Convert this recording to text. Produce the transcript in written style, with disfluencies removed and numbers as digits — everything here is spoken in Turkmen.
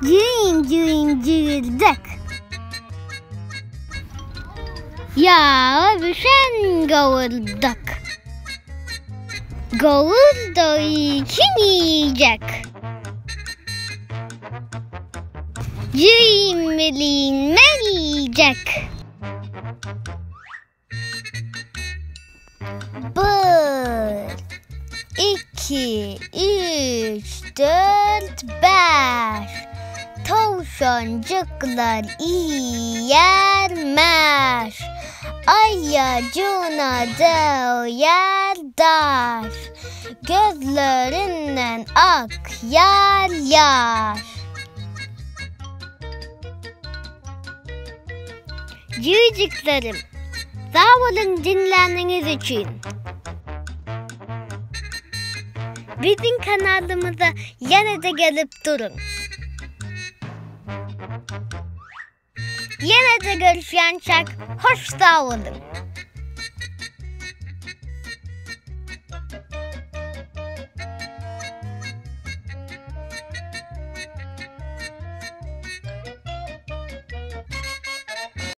Jüýüm-jüýüm jüýürdek. Ýaga bişen gowurdak. Gowurdagy kim iýjek? Jüýüm welin men iýjek. Bir, iki, üç, dört, bäş. Towşanjyklar iýýär mäş. Aýajyna döwýär daş. Gözlerinden akýar ýaş. Jüýjüklerim, sag boluň diňläniňiz üçin. Biziň kanalymyza ýene-de gelip duruň. Ýene-de görüşýänçäk hoş sag boluň.